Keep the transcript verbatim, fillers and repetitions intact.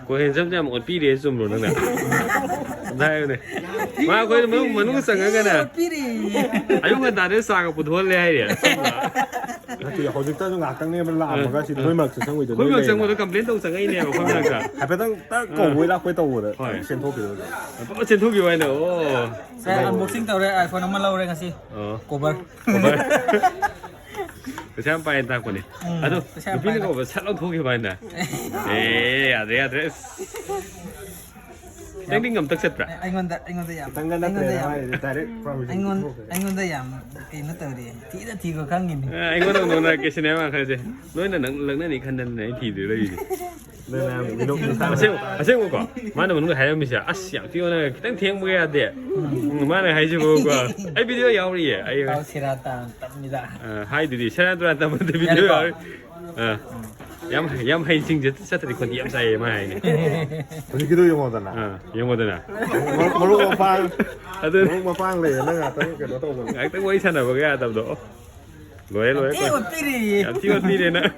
ꯀꯣ ꯍꯦꯟꯁꯝꯁꯦ ꯌꯥꯝ ꯑꯣꯠꯄꯤꯔꯦ, ꯆꯨꯝꯕ꯭ꯔꯣ ꯅꯪꯅ? ꯑꯝꯇ ꯍꯥꯏꯌꯨꯅꯦ꯫ ꯃꯥ ꯑꯩꯈꯣꯏꯅ ꯃꯅꯨꯡ, ꯃꯅꯨꯡ ꯆꯪꯉꯒꯅꯦ, ꯑꯣꯠꯄꯤꯔꯦ꯫ ꯑꯌꯨꯛ ꯉꯟꯇꯥꯗ ꯆꯥꯒ ꯄꯨꯊꯣꯛꯍꯜꯂꯦ ꯍꯥꯏꯔꯦ꯫ ꯅꯠꯇꯦ, ꯍꯧꯖꯤꯛꯇꯁꯨ ꯉꯥꯏꯍꯥꯛꯇꯪꯅꯦꯕ ꯂꯥꯛꯑꯝꯃꯒ ꯁꯤꯗ ꯅꯣꯏ ꯃꯔꯛꯇ ꯆꯪꯉꯣꯏꯗꯣ ꯑꯩꯈꯣꯏ ꯅꯣꯏ ꯃꯔꯛ ꯂꯩꯔꯦꯅ꯫ ꯆꯪꯕꯗꯣ ꯀꯝꯄ꯭ꯂꯦꯟ ꯇꯧ ꯆꯪꯉꯛꯏꯅꯦꯕ ꯑꯩꯈꯣꯏ ꯃꯔꯛꯇ꯫ ꯍꯥꯏꯐꯦꯠꯇꯪ ꯇꯛ ꯀꯧꯕꯩ ꯂꯥꯛꯄꯩ ꯇꯧꯕꯗ ꯍꯣꯏ꯫ ꯆꯦꯟꯊꯣꯛꯈꯤꯕꯗꯣ꯫ ꯐꯠ ꯆꯦꯟꯊꯣꯛꯈꯤꯕ ꯍꯥꯏꯅ, ꯑꯣ꯫ ꯁꯦ, unboxing ꯇꯧꯔꯦ, iPhone ꯑꯃ ꯂꯧꯔꯦ ꯉꯁꯤ꯫ ꯑꯣ꯫ Cover꯫ Cover꯫ ꯄꯩꯁꯥ ꯌꯥꯝ ꯄꯥꯏꯅ ꯇꯥꯛꯄꯅꯦ꯫ ꯎꯝ, ꯑꯗꯣ ꯄꯩꯁꯥ ꯌꯥꯝ ꯅꯨꯄꯤꯅ ꯄꯥꯏꯅ꯫ ꯀꯧꯕ ꯁꯠ ꯂꯧꯊꯣꯛꯈꯤꯕ ꯍꯥꯏꯅ꯫ ꯑꯦ, ꯌꯥꯗ꯭ꯔꯦ, ꯌꯥꯗ꯭ꯔꯦ꯫ ꯑꯁ꯫ ꯅꯪꯗꯤ ꯉꯝꯇꯛ ꯆꯠꯄ꯭ꯔꯥ? ꯑꯩꯉꯣꯟꯗ, ꯑꯩꯉꯣꯟꯗ ꯌꯥꯝ, ꯈꯤꯇꯪꯒ ꯑꯩꯉꯣꯟꯗ ꯅꯠꯇ꯭ꯔꯦꯅ ꯌꯥꯝ, ꯍꯥꯏꯔꯤꯁꯦ, direct promise ꯑꯩꯉꯣꯟ-, ꯄꯤꯊꯣꯛꯈ꯭ꯔꯦ꯫ ꯑꯩꯉꯣꯟꯗ ꯌꯥꯝ ꯀꯩꯅꯣ ꯇꯧꯔꯤ꯫ ꯊꯤꯗ ꯊꯤꯕ ꯈꯪꯉꯤꯅꯤ꯫ ꯑ, ꯑꯩꯉꯣꯟꯗ ꯅꯣꯡꯅꯔꯛꯀꯦ ꯁꯤꯅꯦ ꯃꯥ ꯈꯜꯂꯤꯁꯦ꯫ ꯅꯣꯏꯅ ꯅꯪ ꯂꯛꯅꯅꯤ ꯈꯟꯗꯅꯅꯦ ꯑꯩ ꯊꯤꯗ꯭ꯔꯤ ꯂꯩꯔꯤꯁꯦ꯫ ꯅꯪꯅ ꯌꯥꯝ ꯃꯤꯅꯣꯛ ꯃꯤꯁꯥ ꯑꯁꯦꯡ-, ꯑꯁꯦꯡꯕꯀꯣ, ꯃꯥꯅ ꯃꯅꯨꯡꯗ ꯍꯥꯏꯔꯝꯃꯤꯁꯦ, "ꯑꯁ, ꯌꯥꯝ ꯊꯤ ꯑꯣꯟꯅꯔꯦ, ꯈꯤꯇꯪ ꯊꯦꯡꯕ ꯌꯥꯗꯦ?" ꯎꯝ, ꯃꯥꯅ ꯍꯥꯏꯁꯤꯕꯨꯀꯣ, ꯑꯩ video ꯌꯥꯎꯔꯤꯌꯦ, ꯑꯩ, ꯄꯥꯎ ꯁꯦꯔꯥꯟ ꯇꯥꯟ ꯇꯝꯃꯤꯗ꯫ ꯑ, ꯍꯥꯏꯗꯨꯗꯤ, ꯁꯦꯔꯥꯟ ꯇꯨꯔꯥꯟ ꯇꯝꯕ ꯅꯠꯇꯦ, video ꯌꯥꯔꯦꯀꯣ? ꯌꯥꯎꯔꯤ꯫ ꯑ, ꯌꯥꯝ, ꯌꯥꯝ ꯍꯩ, ꯆꯤꯡꯁꯦ ꯆꯠꯇ꯭ꯔꯗꯤ ꯈꯣꯟꯊꯤ ꯌꯥꯝ ꯆꯥꯏꯌꯦ, ꯃꯥ ꯍꯥꯏꯅꯦ꯫ ꯍꯧꯖꯤꯛꯀꯤꯗꯣ ꯌꯦꯡꯉꯣꯗꯅ꯫ ꯑ, ꯌꯦꯡꯉꯣꯗꯅ꯫ ꯃꯔꯨꯞ, ꯃꯔꯨꯞ ꯃꯄꯥꯡ, ꯑꯗꯨ ꯃꯔꯨꯞ ꯃꯄꯥꯡ ꯂꯩꯌꯦ, ꯅꯪ ꯉꯥꯛꯇꯪ ꯀꯩꯅꯣ ꯇꯧꯕꯅꯦ꯫ ꯉꯥꯛꯇꯪ ꯋꯥꯔꯤ ꯁꯥꯟꯅꯕꯒ ꯌꯥꯗꯕꯗꯣ꯫ ꯑꯣ, ꯂꯣꯏꯔꯦ, ꯂꯣꯏꯔꯦ, ꯌꯥꯝ ꯊꯤ ꯂꯣꯏꯔꯦ꯫ ꯑꯣꯠꯄꯤꯔꯦ꯫ ꯌꯥꯝ ꯊꯤ ꯑꯣꯠꯄꯤꯔꯦ ꯅꯪ꯫